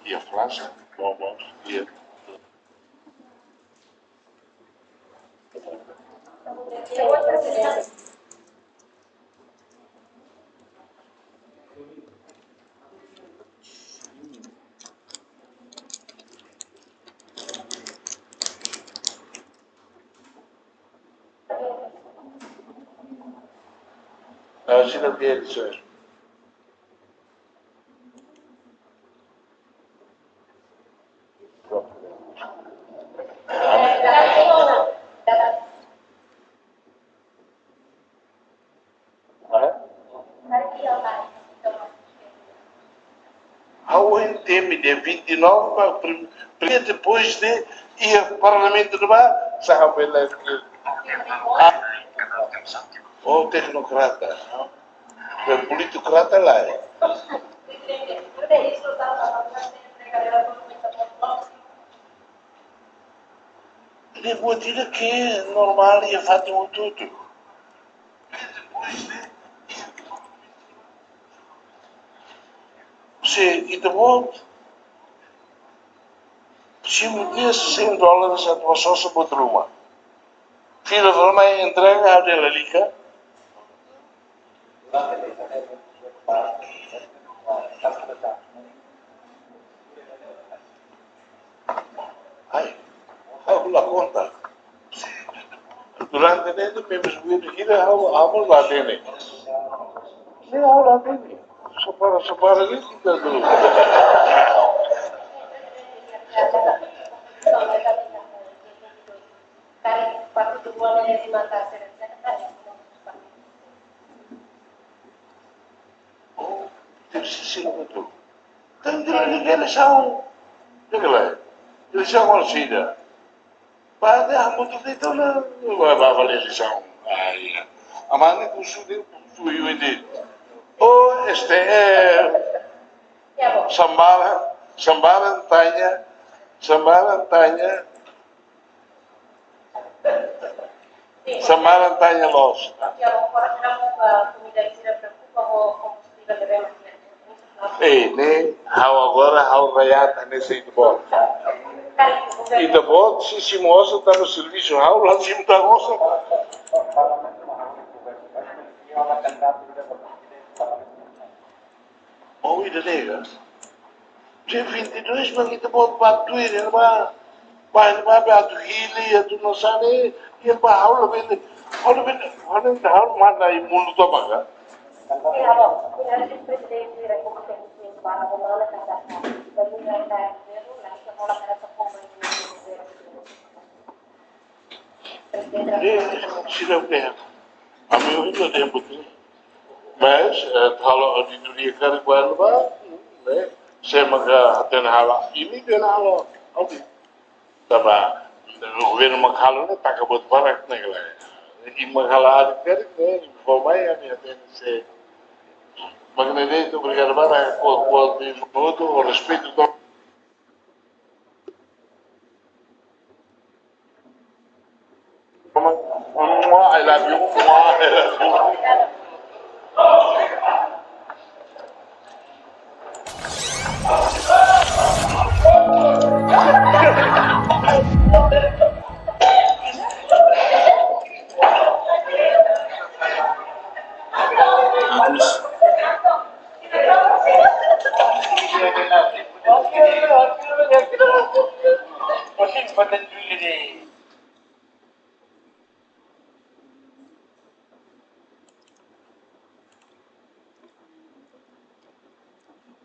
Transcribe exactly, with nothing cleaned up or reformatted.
iha Fransa, bombons, iha. Ah, sira vieram, senhor. Ha'u entende dia vinte e nove, ba prim-, primeiro depois de ir ao Parlamento de ba, sabe lá que, ah, o tecnocrata, não? O politocrata lá é. Ele pode ir aqui, normal, e faz um tudo. Se ita-boot, se um dia cem dólares atu ba sosa buat ruma. Fila fila mai entrega, ha'u dehan lalika. Ai, ha'u la konta. Durante ne'e, membros buenos hira, ha'u, ha'u la hatene. Ne'e ha'u la hatene. Só para, só para, ne'e kita dulu. Oh, deve ser sino betul. Tantu lagi eleisaun. Deke lai. Eleisaun kual sida. Pada hamutuk de'it ona, ba, ba, ba eleisaun. Ah, iya. Amani kusu de, kusu U N D. Oh, S T F. Sambaran, sambaran tanya, sambaran tanya, sambaran tanya loos. Eh, ne'e ha'u agora, ha'u rayat, ne'e sei ita-boot. Ita-boot, se simu osan, tanba servisu, ha'u la simu tan osan. Mau ida nega. Dia vinte e dois, mas ita-boot ba tuir, ba, ba, ba, ba, atu hili, atu nusá ne'e, i ba ha'u la bele, ha'u la bele, ha'u la bele, ha'u manda i mundu tomak ka. Eh, sira dehan. Ami ohin la dehan buat ne'e. Mas, eh, halo auditoria karik ba, ne'e? Sé maka hatene halo, imi dehan halo audit. Tanba, governu mak halo ne'e, taka buat barak ne'e, kala. Imi mak halo audit karik ne'e, imi fó mai, ami hatene sé. Mak ne'e de'it, obrigadu barak, ko, ko, minutu, ho respeitu, to. I love you. I love you.